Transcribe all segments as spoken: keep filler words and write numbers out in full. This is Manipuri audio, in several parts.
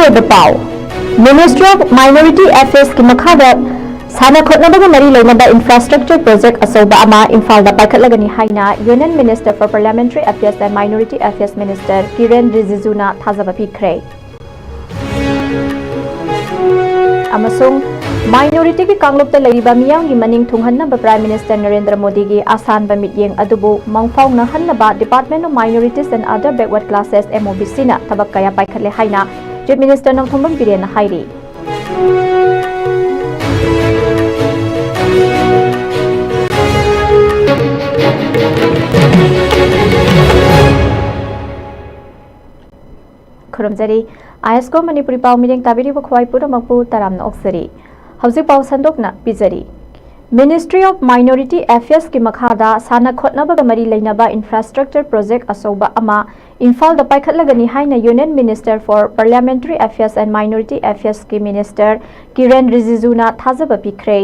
ꯑꯣꯏꯕ ꯄꯥꯎ꯫ Ministry of Minority Affairs ꯀꯤ ꯃꯈꯥꯗ ꯁꯥꯟꯅ ꯈꯣꯠꯅꯕꯒ ꯃꯔꯤ ꯂꯩꯅꯕ infrastructure project ꯑꯆꯧꯕ ꯑꯃ ꯏꯝꯐꯥꯜꯗ ꯄꯥꯏꯈꯠꯂꯒꯅꯤ ꯍꯥꯏꯅ Union Minister for Parliamentary Affairs and Minority Affairs Minister ꯀꯤꯔꯦꯟ ꯔꯤꯖꯤꯖꯨꯅ ꯊꯥꯖꯕ ꯄꯤꯈ꯭ꯔꯦ꯫ ꯑꯃꯁꯨꯡ minority ꯒꯤ ꯀꯥꯡꯂꯨꯞꯇ ꯂꯩꯔꯤꯕ ꯃꯤꯌꯥꯝꯒꯤ ꯃꯅꯤꯡ ꯊꯨꯡꯍꯟꯅꯕ Prime Minister ꯅꯔꯦꯟꯗ꯭ꯔ ꯃꯣꯗꯤꯒꯤ ꯑꯁꯥꯟꯕ ꯃꯤꯠꯌꯦꯡ ꯑꯗꯨꯕꯨ ꯃꯪꯐꯥꯎꯅꯍꯟꯅꯕ Department of Minorities and Other Backward Classes, M O B C ꯅ ꯊꯕꯛ ꯀꯌꯥ ꯄꯥꯏꯈꯠꯂꯦ ꯍꯥꯏꯅ Chief Minister ꯅꯣꯡꯊꯣꯝꯕꯝ ꯕꯤꯔꯦꯟꯅ ꯍꯥꯏꯔꯤ꯫ ꯈꯨꯔꯨꯝꯖꯔꯤ꯫ ꯑꯥꯏ ꯑꯦꯁ ꯀꯣ ꯃꯅꯤꯄꯨꯔꯤ ꯄꯥꯎ ꯃꯤꯠꯌꯦꯡ ꯇꯥꯕꯤꯔꯤꯕ ꯈ꯭ꯋꯥꯏ ꯄꯨꯝꯅꯃꯛꯄꯨ ꯇꯔꯥꯝꯅ ꯑꯣꯛꯆꯔꯤ꯫ ꯍꯧꯖꯤꯛ ꯄꯥꯎ ꯁꯟꯗꯣꯛꯅ ꯄꯤꯖꯔꯤ꯫ Ministry of Minority Affairs ꯀꯤ ꯃꯈꯥꯗ ꯁꯥꯟꯅ ꯈꯣꯠꯅꯕꯒ ꯃꯔꯤ ꯂꯩꯅꯕ infrastructure project ꯑꯆꯧꯕ ꯑꯃ ꯏꯝꯐꯥꯜꯗ ꯄꯥꯏꯈꯠꯂꯒꯅꯤ ꯍꯥꯏꯅ Union Minister for Parliamentary Affairs and Minority Affairs ꯀꯤ Minister ꯀꯤꯔꯦꯟ ꯔꯤꯖꯤꯖꯨꯅ ꯊꯥꯖꯕ ꯄꯤꯈ꯭ꯔꯦ꯫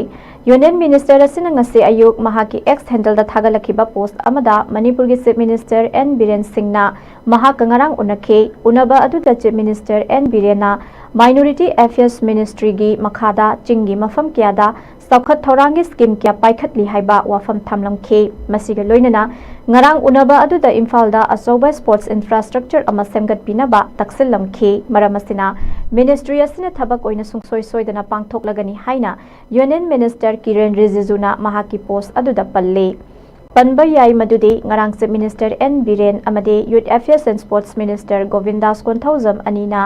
Union Minister ꯑꯁꯤꯅ ꯉꯁꯤ ꯑꯌꯨꯛ ꯃꯍꯥꯛꯀꯤ X handle ꯗ ꯊꯥꯒꯠꯂꯛꯈꯤꯕ post ꯑꯃꯗ ꯃꯅꯤꯄꯨꯔꯒꯤ Chief Minister ꯑꯦꯟ ꯕꯤꯔꯦꯟ ꯁꯤꯡꯅ ꯃꯍꯥꯛꯀ ꯉꯔꯥꯡ ꯎꯅꯈꯤ꯫ ꯎꯅꯕ ꯑꯗꯨꯗ Chief Minister ꯑꯦꯟ ꯕꯤꯔꯦꯟꯅ Minority Affairs Ministry ꯒꯤ ꯃꯈꯥꯗ ꯆꯤꯡꯒꯤ ꯃꯐꯝ ꯀꯌꯥꯗ ꯆꯥꯎꯈꯠ ꯊꯧꯔꯥꯡꯒꯤ scheme ꯀꯌꯥ ꯄꯥꯏꯈꯠꯂꯤ ꯍꯥꯏꯕ ꯋꯥꯐꯝ ꯊꯝꯂꯝꯈꯤ꯫ ꯃꯁꯤꯒ ꯂꯣꯏꯅꯅ ꯉꯔꯥꯡ ꯎꯅꯕ ꯑꯗꯨꯗ ꯏꯝꯐꯥꯜꯗ ꯑꯆꯧꯕ sports infrastructure ꯑꯃ ꯁꯦꯝꯒꯠꯄꯤꯅꯕ ꯇꯛꯁꯤꯜꯂꯝꯈꯤ꯫ ꯃꯔꯝ ꯑꯁꯤꯅ, ministry ꯑꯁꯤꯅ ꯊꯕꯛ ꯑꯣꯏꯅ ꯁꯨꯡꯁꯣꯏ ꯁꯣꯏꯗꯅ ꯄꯥꯡꯊꯣꯛꯂꯒꯅꯤ ꯍꯥꯏꯅ Union Minister ꯀꯤꯔꯦꯟ ꯔꯤꯖꯤꯖꯨꯅ ꯃꯍꯥꯛꯀꯤ post ꯑꯗꯨꯗ ꯄꯜꯂꯤ꯫ ꯄꯟꯕ ꯌꯥꯏ ꯃꯗꯨꯗꯤ ꯉꯔꯥꯡ Chief Minister ꯑꯦꯟ ꯕꯤꯔꯦꯟ ꯑꯃꯗꯤ Youth Affairs and Sports Minister ꯒꯣꯕꯤꯟꯗꯥꯁ Konthoujam ꯑꯅꯤꯅ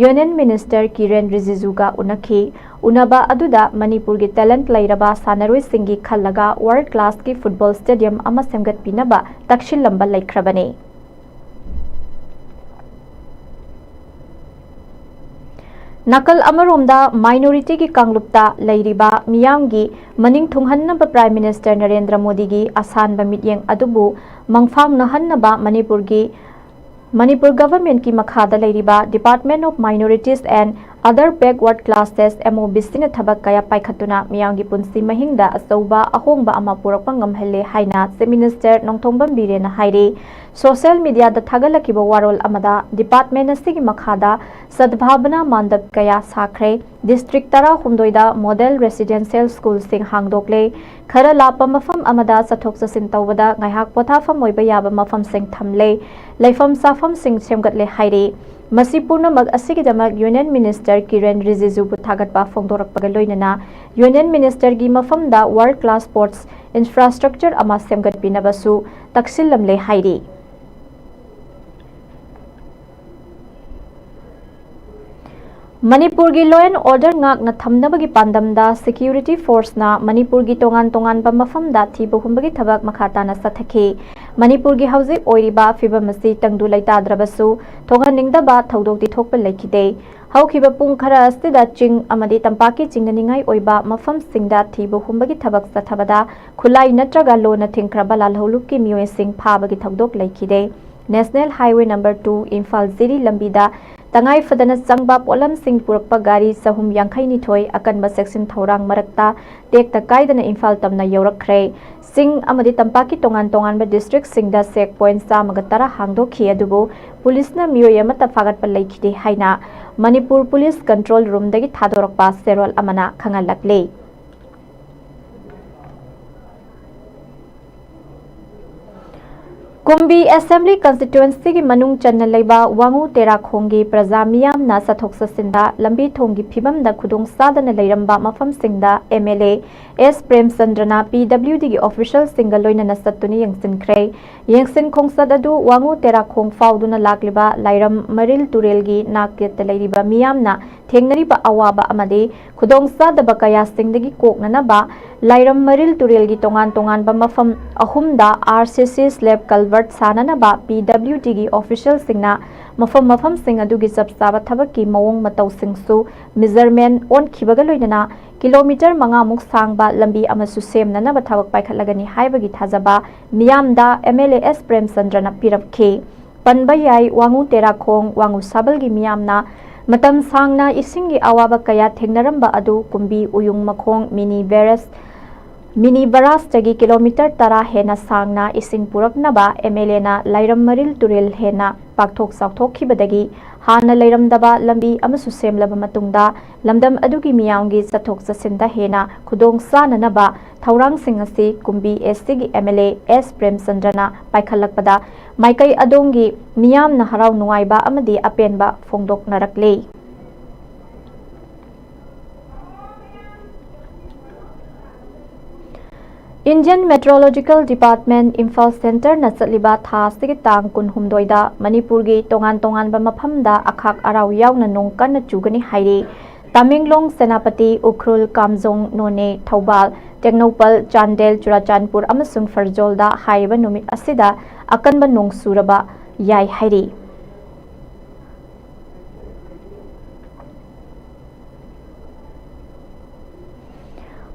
Union Minister ꯀꯤꯔꯦꯟ ꯔꯤꯖꯤꯖꯨꯒ ꯎꯅꯈꯤ꯫ ꯎꯅꯕ ꯑꯗꯨꯗ ꯃꯅꯤꯄꯨꯔꯒꯤ talent ꯂꯩꯔꯕ ꯁꯥꯟꯅꯔꯣꯏꯁꯤꯡꯒꯤ ꯈꯜꯂꯒ world class ꯀꯤ football stadium ꯑꯃ ꯁꯦꯝꯒꯠꯄꯤꯅꯕ ꯇꯛꯁꯤꯜꯂꯝꯕ ꯂꯩꯈ꯭ꯔꯕꯅꯤ꯫ ꯅꯥꯀꯜ ꯑꯃꯔꯣꯝꯗ, minority ꯒꯤ ꯀꯥꯡꯂꯨꯞꯇ ꯂꯩꯔꯤꯕ ꯃꯤꯌꯥꯝꯒꯤ ꯃꯅꯤꯡ ꯊꯨꯡꯍꯟꯅꯕ Prime Minister ꯅꯔꯦꯟꯗ꯭ꯔ ꯃꯣꯗꯤꯒꯤ ꯑꯁꯥꯟꯕ ꯃꯤꯠꯌꯦꯡ ꯑꯗꯨꯕꯨ ꯃꯪꯐꯥꯡꯅꯍꯟꯅꯕ ꯃꯅꯤꯄꯨꯔꯒꯤ, ꯃꯅꯤꯄꯨꯔ government ꯀꯤ ꯃꯈꯥꯗ ꯂꯩꯔꯤꯕ Department of Minorities and Other backward classes, M O B Cꯅ ꯊꯕꯛ ꯀꯌꯥ ꯄꯥꯏꯈꯠꯇꯨꯅ ꯃꯤꯌꯥꯝꯒꯤ ꯄꯨꯟꯁꯤ ꯃꯍꯤꯡꯗ ꯑꯆꯧꯕ ꯑꯍꯣꯡꯕ ꯑꯃ ꯄꯨꯔꯛꯄ ꯉꯝꯍꯜꯂꯦ ꯍꯥꯏꯅ Chief Minister ꯅꯣꯡꯊꯣꯝꯕꯝ ꯕꯤꯔꯦꯟꯅ ꯍꯥꯏꯔꯤ꯫ Social mediaꯗ ꯊꯥꯒꯠꯂꯛꯈꯤꯕ ꯋꯥꯔꯣꯜ ꯑꯃꯗ department ꯑꯁꯤꯒꯤ ꯃꯈꯥꯗ ꯁꯗꯚꯥꯕꯅꯥ ꯃꯥꯟꯗꯞ ꯀꯌꯥ ꯁꯥꯈ꯭ꯔꯦ꯫ District ꯇꯔꯥꯍꯨꯝꯗꯣꯏꯗ model residential schoolꯁꯤꯡ ꯍꯥꯡꯗꯣꯛꯂꯦ꯫ ꯈꯔ ꯂꯥꯞꯄ ꯃꯐꯝ ꯑꯃꯗ ꯆꯠꯊꯣꯛ ꯆꯠꯁꯤꯟ ꯇꯧꯕꯗ ꯉꯥꯏꯍꯥꯛ ꯄꯣꯊꯥꯐꯝ ꯑꯣꯏꯕ ꯌꯥꯕ ꯃꯐꯝꯁꯤꯡ ꯊꯝꯂꯦ꯫ ꯂꯩꯐꯝ ꯆꯥꯐꯝꯁꯤꯡ ꯁꯦꯝꯒꯠꯂꯦ ꯍꯥꯏꯔꯤ꯫ ꯃꯁꯤ ꯄꯨꯝꯅꯃꯛ ꯑꯁꯤꯒꯤꯗꯃꯛ Union Minister ꯀꯤꯔꯦꯟ ꯔꯤꯖꯤꯖꯨꯕꯨ ꯊꯥꯒꯠꯄ ꯐꯣꯡꯗꯣꯔꯛꯄꯒ ꯂꯣꯏꯅꯅ Union Ministerꯒꯤ ꯃꯐꯝꯗ world class sports infrastructure ꯑꯃ ꯁꯦꯝꯒꯠꯄꯤꯅꯕꯁꯨ ꯇꯛꯁꯤꯜꯂꯝꯂꯦ ꯍꯥꯏꯔꯤ꯫ ꯃꯅꯤꯄꯨꯔꯒꯤ law and order ꯉꯥꯛꯅ ꯊꯝꯅꯕꯒꯤ ꯄꯥꯟꯗꯝꯗ security forceꯅ ꯃꯅꯤꯄꯨꯔꯒꯤ ꯇꯣꯉꯥꯟ ꯇꯣꯉꯥꯟꯕ ꯃꯐꯝꯗ ꯊꯤꯕ ꯍꯨꯝꯕꯒꯤ ꯊꯕꯛ ꯃꯈꯥ ꯇꯥꯅ ꯆꯠꯊꯈꯤ꯫ ꯃꯅꯤꯄꯨꯔꯒꯤ ꯍꯧꯖꯤꯛ ꯑꯣꯏꯔꯤꯕ ꯐꯤꯕꯝ ꯑꯁꯤ ꯇꯪꯗꯨ ꯂꯩꯇꯥꯗ꯭ꯔꯕꯁꯨ ꯊꯣꯛꯍꯟꯅꯤꯡꯗꯕ ꯊꯧꯗꯣꯛꯇꯤ ꯊꯣꯛꯄ ꯂꯩꯈꯤꯗꯦ꯫ ꯍꯧꯈꯤꯕ ꯄꯨꯡ ꯈꯔ ꯑꯁꯤꯗ ꯆꯤꯡ ꯑꯃꯗꯤ ꯇꯝꯄꯥꯛꯀꯤ ꯆꯤꯡꯅꯅꯤꯡꯉꯥꯏ ꯑꯣꯏꯕ ꯃꯐꯝꯁꯤꯡꯗ ꯊꯤꯕ ꯍꯨꯝꯕꯒꯤ ꯊꯕꯛ ꯆꯠꯊꯕꯗ ꯈꯨꯠꯂꯥꯏ ꯅꯠꯇ꯭ꯔꯒ ꯂꯣꯟꯅ ꯊꯤꯡꯈ꯭ꯔꯕ ꯂꯥꯜꯍꯧꯂꯨꯞꯀꯤ ꯃꯤꯑꯣꯏꯁꯤꯡ ꯐꯥꯕꯒꯤ ꯊꯧꯗꯣꯛ ꯂꯩꯈꯤꯗꯦ꯫ National Highway number two Imphal ꯖꯤꯔꯤ ꯂꯝꯕꯤꯗ ꯇꯉꯥꯏ ꯐꯗꯅ ꯆꯪꯕ ꯄꯣꯠꯂꯝꯁꯤꯡ ꯄꯨꯔꯛꯄ ꯒꯥꯔꯤ ꯆꯍꯨꯝ ꯌꯥꯡꯈꯩ ꯅꯤꯊꯣꯏ ꯑꯀꯟꯕ ꯆꯦꯛꯁꯤꯟ ꯊꯧꯔꯥꯡ ꯃꯔꯛꯇ ꯇꯦꯛꯇ ꯀꯥꯏꯗꯅ ꯏꯝꯐꯥꯜ ꯇꯝꯅ ꯌꯧꯔꯛꯈ꯭ꯔꯦ꯫ ꯆꯤꯡ ꯑꯃꯗꯤ ꯇꯝꯄꯥꯛꯀꯤ ꯇꯣꯉꯥꯟ ꯇꯣꯉꯥꯟꯕ districtꯁꯤꯡꯗ check point ꯆꯥꯝꯃꯒ ꯇꯔꯥ ꯍꯥꯡꯗꯣꯛꯈꯤ, ꯑꯗꯨꯕꯨ ꯄꯨꯂꯤꯁꯅ ꯃꯤꯑꯣꯏ ꯑꯃꯠꯇ ꯐꯥꯒꯠꯄ ꯂꯩꯈꯤꯗꯦ ꯍꯥꯏꯅ ꯃꯅꯤꯄꯨꯔ Police Control Roomꯗꯒꯤ ꯊꯥꯗꯣꯔꯛꯄ ꯆꯦꯔꯣꯜ ꯑꯃꯅ ꯈꯪꯍꯜꯂꯛꯂꯤ꯫ ꯀꯨꯝꯕꯤ Assembly Constituencyꯒꯤ ꯃꯅꯨꯡ ꯆꯟꯅ ꯂꯩꯕ ꯋꯥꯉꯨ ꯇꯦꯔꯥꯈꯣꯡꯒꯤ ꯄ꯭ꯔꯖꯥ ꯃꯤꯌꯥꯝꯅ ꯆꯠꯊꯣꯛ ꯆꯠꯁꯤꯟꯗ ꯂꯝꯕꯤ ꯊꯣꯡꯒꯤ ꯐꯤꯕꯝꯗ ꯈꯨꯗꯣꯡ ꯆꯥꯗꯅ ꯂꯩꯔꯝꯕ ꯃꯐꯝꯁꯤꯡꯗ MLA ꯑꯦꯁ ꯄ꯭ꯔꯦꯝꯆꯟꯗ꯭ꯔꯅ PWDꯒꯤ officialꯁꯤꯡꯒ ꯂꯣꯏꯅꯅ ꯆꯠꯇꯨꯅ ꯌꯦꯡꯁꯤꯟꯈ꯭ꯔꯦ꯫ ꯌꯦꯡꯁꯤꯟ ꯈꯣꯡꯆꯠ ꯑꯗꯨ ꯋꯥꯉꯨ ꯇꯦꯔꯥꯈꯣꯡ ꯐꯥꯎꯗꯨꯅ ꯂꯥꯛꯂꯤꯕ ꯂꯥꯏꯔꯝ ꯃꯔꯤꯜ ꯇꯨꯔꯦꯜꯒꯤ ꯅꯥꯛ ꯌꯦꯠꯇ ꯂꯩꯔꯤꯕ ꯃꯤꯌꯥꯝꯅ ꯊꯦꯡꯅꯔꯤꯕ ꯑꯋꯥꯕ ꯑꯃꯗꯤ ꯈꯨꯗꯣꯡꯆꯥꯗꯕ ꯀꯌꯥꯁꯤꯡꯗꯒꯤ ꯀꯣꯛꯅꯅꯕ ꯂꯥꯏꯔꯝ ꯃꯔꯤꯜ ꯇꯨꯔꯦꯜꯒꯤ ꯇꯣꯉꯥꯟ ꯇꯣꯉꯥꯟꯕ ꯃꯐꯝ ꯑꯍꯨꯝꯗ RCC slab culvert ꯁꯥꯅꯅꯕ PWDꯒꯤ officialꯁꯤꯡꯅ ꯃꯐꯝ ꯃꯐꯝꯁꯤꯡ ꯑꯗꯨꯒꯤ ꯆꯞ ꯆꯥꯕ ꯊꯕꯛꯀꯤ ꯃꯑꯣꯡ ꯃꯇꯧꯁꯤꯡꯁꯨ measurement ꯑꯣꯟꯈꯤꯕꯒ ꯂꯣꯏꯅꯅ kilometre ꯃꯉꯥꯃꯨꯛ ꯁꯥꯡꯕ ꯂꯝꯕꯤ ꯑꯃꯁꯨ ꯁꯦꯝꯅꯅꯕ ꯊꯕꯛ ꯄꯥꯏꯈꯠꯂꯒꯅꯤ ꯍꯥꯏꯕꯒꯤ ꯊꯥꯖꯕ ꯃꯤꯌꯥꯝꯗ MLA ꯑꯦꯁ ꯄ꯭ꯔꯦꯝꯆꯟꯗ꯭ꯔꯅ ꯄꯤꯔꯛꯈꯤ꯫ ꯄꯟꯕ ꯌꯥꯏ, ꯋꯥꯉꯨ ꯇꯦꯔꯥꯈꯣꯡ, ꯋꯥꯉꯨ ꯁꯥꯕꯜꯒꯤ ꯃꯤꯌꯥꯝꯅ ꯃꯇꯝ ꯁꯥꯡꯅ ꯏꯁꯤꯡꯒꯤ ꯑꯋꯥꯕ ꯀꯌꯥ ꯊꯦꯡꯅꯔꯝꯕ ꯑꯗꯨ ꯀꯨꯝꯕꯤ ꯎꯌꯨꯡ ꯃꯈꯣꯡ ꯃꯤꯅꯤ ꯕꯦꯔꯦꯖ, ꯃꯤꯅꯤ ꯕꯔꯥꯖꯇꯒꯤ ꯀꯤꯂꯣꯃꯤꯇꯔ ꯇꯔꯥ ꯍꯦꯟꯅ ꯁꯥꯡꯅ ꯏꯁꯤꯡ ꯄꯨꯔꯛꯅꯕ ꯑꯦꯝ ꯑꯦꯜ ꯑꯦꯅ ꯂꯥꯏꯔꯝ ꯃꯔꯤꯜ ꯇꯨꯔꯦꯜ ꯍꯦꯟꯅ ꯄꯥꯛꯊꯣꯛ ꯆꯥꯎꯊꯣꯛꯈꯤꯕꯗꯒꯤ ꯍꯥꯟꯅ ꯂꯩꯔꯝꯗꯕ ꯂꯝꯕꯤ ꯑꯃꯁꯨ ꯁꯦꯝꯂꯕ ꯃꯇꯨꯡꯗ ꯂꯝꯗꯝ ꯑꯗꯨꯒꯤ ꯃꯤꯌꯥꯝꯒꯤ ꯆꯠꯊꯣꯛ ꯆꯠꯁꯤꯟꯗ ꯍꯦꯟꯅ ꯈꯨꯗꯣꯡ ꯆꯥꯅꯅꯕ ꯊꯧꯔꯥꯡꯁꯤꯡ ꯑꯁꯤ ꯀꯨꯝꯕꯤ ꯑꯦꯁ ꯁꯤꯒꯤ ꯑꯦꯝ ꯑꯦꯜ ꯑꯦ ꯑꯦꯁ ꯄ꯭ꯔꯦꯝꯆꯟꯗ꯭ꯔꯅ ꯄꯥꯏꯈꯠꯂꯛꯄꯗ ꯃꯥꯏꯀꯩ ꯑꯗꯣꯝꯒꯤ ꯃꯤꯌꯥꯝꯅ ꯍꯔꯥꯎ ꯅꯨꯡꯉꯥꯏꯕ ꯑꯃꯗꯤ ꯑꯄꯦꯟꯕ ꯐꯣꯡꯗꯣꯛꯅꯔꯛꯂꯤ꯫ Indian Meteorological Department ꯏꯝꯐꯥꯜ ꯁꯦꯟꯇꯔꯅ ꯆꯠꯂꯤꯕ ꯊꯥ ꯑꯁꯤꯒꯤ ꯇꯥꯡ ꯀꯨꯟꯍꯨꯝꯗꯣꯏꯗ ꯃꯅꯤꯄꯨꯔꯒꯤ ꯇꯣꯉꯥꯟ ꯇꯣꯉꯥꯟꯕ ꯃꯐꯝꯗ ꯑꯈꯥꯛ ꯑꯔꯥꯎ ꯌꯥꯎꯅ ꯅꯣꯡ ꯀꯟꯅ ꯆꯨꯒꯅꯤ ꯍꯥꯏꯔꯤ꯫ ꯇꯃꯦꯡꯂꯣꯡ, ꯁꯦꯅꯥꯄꯇꯤ, ꯎꯈ꯭ꯔꯨꯜ, ꯀꯥꯝꯖꯣꯡ, ꯅꯣꯅꯦ, ꯊꯧꯕꯥꯜ, ꯇꯦꯡꯅꯧꯄꯜ, ꯆꯥꯟꯗꯦꯜ, ꯆꯨꯔꯥꯆꯥꯟꯄꯨꯔ ꯑꯃꯁꯨꯡ ꯐꯔꯖꯣꯜꯗ ꯍꯥꯏꯔꯤꯕ ꯅꯨꯃꯤꯠ ꯑꯁꯤꯗ ꯑꯀꯟꯕ ꯅꯣꯡ ꯆꯨꯔꯕ ꯌꯥꯏ ꯍꯥꯏꯔꯤ꯫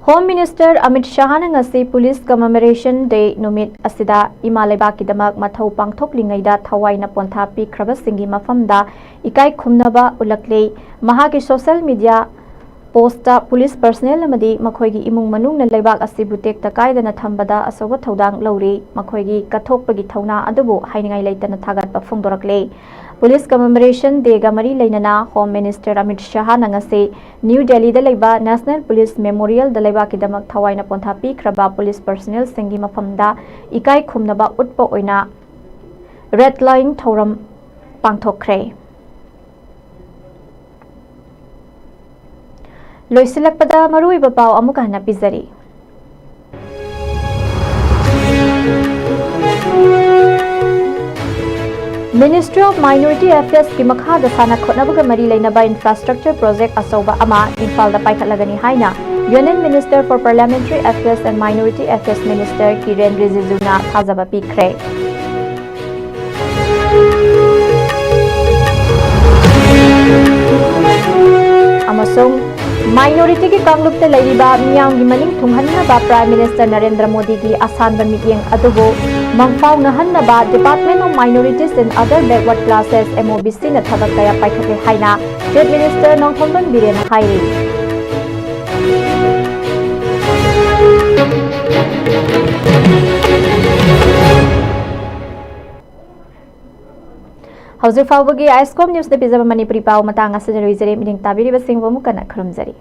ꯍꯣꯝ ꯃꯤꯅꯤꯁꯇꯔ ꯑꯃꯤꯠ ꯁꯥꯍꯅ ꯉꯁꯤ ꯄꯨꯂꯤꯁ ꯀꯃꯦꯃꯣꯔꯦꯁꯟ ꯗꯦ ꯅꯨꯃꯤꯠ ꯑꯁꯤꯗ ꯏꯃꯥ ꯂꯩꯕꯥꯛꯀꯤꯗꯃꯛ ꯃꯊꯧ ꯄꯥꯡꯊꯣꯛꯂꯤꯉꯩꯗ ꯊꯋꯥꯏꯅ ꯄꯣꯟꯊꯥ ꯄꯤꯈ꯭ꯔꯕꯁꯤꯡꯒꯤ ꯃꯐꯝꯗ ꯏꯀꯥꯏ ꯈꯨꯝꯅꯕ ꯎꯠꯂꯛꯂꯤ꯫ ꯃꯍꯥꯛꯀꯤ social media post police personal ꯑꯃꯗꯤ ꯃꯈꯣꯏꯒꯤ ꯏꯃꯨꯡ ꯃꯅꯨꯡꯅ ꯂꯩꯕꯥꯛ ꯑꯁꯤꯕꯨ ꯇꯦꯛꯇ ꯀꯥꯏꯗꯅ ꯊꯝꯕꯗ ꯑꯆꯧꯕ ꯊꯧꯗꯥꯡ ꯂꯧꯔꯤ꯫ ꯃꯈꯣꯏꯒꯤ ꯀꯠꯊꯣꯛꯄꯒꯤ ꯊꯧꯅꯥ ꯑꯗꯨꯕꯨ ꯍꯥꯏꯅꯤꯡꯉꯥꯏ ꯂꯩꯇꯅ ꯊꯥꯒꯠꯄ ꯐꯣꯡꯗꯣꯔꯛꯂꯦ꯫ ꯄꯨꯂꯤꯁ ꯀꯃꯦꯃꯣꯔꯦꯁꯟ ꯗꯦꯒ ꯃꯔꯤ ꯂꯩꯅꯅ ꯍꯣꯝ ꯃꯤꯅꯤꯁꯇꯔ ꯑꯃꯤꯠ ꯁꯥꯍꯅ ꯉꯁꯤ ꯅ꯭ꯌꯨ ꯗꯦꯜꯂꯤꯗ ꯂꯩꯕ ꯅꯦꯁꯅꯦꯜ ꯄꯨꯂꯤꯁ ꯃꯦꯃꯣꯔꯤꯌꯦꯜꯗ ꯂꯩꯕꯥꯛꯀꯤꯗꯃꯛ ꯊꯋꯥꯏꯅ ꯄꯣꯟꯊꯥ ꯄꯤꯈ꯭ꯔꯕ ꯄꯨꯂꯤꯁ ꯄꯔꯁꯅꯦꯜꯁꯤꯡꯒꯤ ꯃꯐꯝꯗ ꯏꯀꯥꯏ ꯈꯨꯝꯅꯕ ꯎꯠꯄ ꯑꯣꯏꯅ ꯔꯦꯗ ꯂꯥꯏꯟ ꯊꯧꯔꯝ ꯄꯥꯡꯊꯣꯛꯈ꯭ꯔꯦ꯫ ꯂꯣꯏꯁꯤꯜꯂꯛꯄꯗ ꯃꯔꯨꯑꯣꯏꯕ ꯄꯥꯎ ꯑꯃꯨꯛꯀ ꯍꯟꯅ ꯄꯤꯖꯔꯤ꯫ Ministry of Minority Affairsꯀꯤ ꯃꯈꯥꯗ ꯁꯥꯟꯅ ꯈꯣꯠꯅꯕꯒ ꯃꯔꯤ ꯂꯩꯅꯕ infrastructure project ꯑꯆꯧꯕ ꯑꯃ ꯏꯝꯐꯥꯜꯗ ꯄꯥꯏꯈꯠꯂꯒꯅꯤ ꯍꯥꯏꯅ Union Minister for Parliamentary Affairs and Minority Affairs Minister ꯀꯤꯔꯦꯟ ꯔꯤꯖꯤꯖꯨꯅ ꯊꯥꯖꯕ ꯄꯤꯈ꯭ꯔꯦ꯫ ꯑꯃꯁꯨꯡ ꯃꯥꯏꯅꯣꯔꯤꯇꯤꯒꯤ ꯀꯥꯡꯂꯨꯞꯇ ꯂꯩꯔꯤꯕ ꯃꯤꯌꯥꯝꯒꯤ ꯃꯅꯤꯡ ꯊꯨꯡꯍꯟꯅꯕ ꯄ꯭ꯔꯥꯏꯝ ꯃꯤꯅꯤꯁꯇꯔ ꯅꯔꯦꯟꯗ꯭ꯔ ꯃꯣꯗꯤꯒꯤ ꯑꯁꯥꯟꯕ ꯃꯤꯠꯌꯦꯡ ꯑꯗꯨꯕꯨ ꯃꯪꯐꯥꯎꯅꯍꯟꯅꯕ Department of Minorities and Other Backward Classes, M O B C ꯅ ꯊꯕꯛ ꯀꯌꯥ ꯄꯥꯏꯈꯠꯂꯦ ꯍꯥꯏꯅ ꯆꯤꯐ ꯃꯤꯅꯤꯁꯇꯔ ꯅꯣꯡꯊꯣꯝꯕꯝ ꯕꯤꯔꯦꯟꯅ ꯍꯥꯏꯔꯤ꯫ ꯍꯧꯖꯤꯛ ꯐꯥꯎꯕꯒꯤ ꯑꯥꯏꯁꯀꯣꯝ ꯅ꯭ꯌꯨꯁꯇ ꯄꯤꯖꯕ ꯃꯅꯤꯄꯨꯔꯤ ꯄꯥꯎ ꯃꯇꯥꯡ ꯑꯁꯤꯗ ꯂꯣꯏꯖꯔꯦ꯫ ꯃꯤꯠꯌꯦꯡ ꯇꯥꯕꯤꯔꯤꯕꯁꯤꯡꯕꯨ ꯑꯃꯨꯛ ꯍꯟꯅ ꯈꯨꯔꯨꯝꯖꯔꯤ꯫